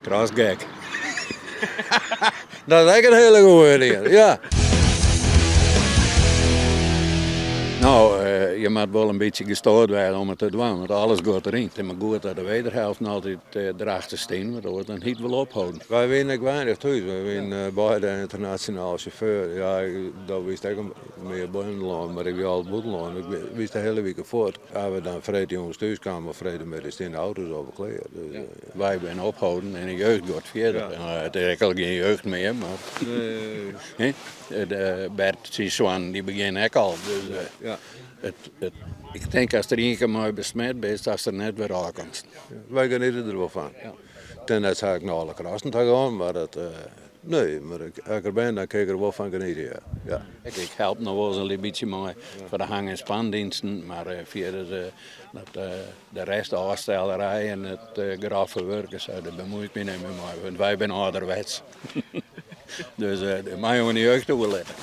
Krasgek. Dat is ek in hiele goeie, ja. No, je moat wol in bytsje gestoord wêze om it te dwaan, want alles giet deryn. It is mar goed dat de wederhelft altyd derachter stean, want oars dan hie it wol opholden. Wy wiene ek weinich thús, wy wiene beide ynternasjonaal sjauffeur. Ja, do wiest ek mear binnenlân, mar ik wie al bûtenlân. Ik wie de hiele wike fuort. As we dan freedtejûns thús kamen of freedtemiddei stean de auto's al klear. Dus, ja. Wy binne opholden en de jeugd giet fierder. Ja. It is ek al gjin jeugd mear, mar nee. De Bert syn soannen dy begjinne ek al. Dus ja. It, ik tink ast der ien kear mei besmet bist, datst der net wer ôf komst. Wy geniete der wol fan. Ja. Ten net sa ik nei alle krassen ta gaan, mar dat, nee, mar as ik der bin, dan kin ik der wol fan geniete, ja. Ja. Ik help noch wolris in lyts bytsje mei foar de hang- en spandiensten, mar fierder dat de rest, de ôfstellerij en it groffe wurk en sa, dêr bemoei ik my net mear mei, want wy binne âlderwets. Dus dat meie oan de jeugd oerlitte.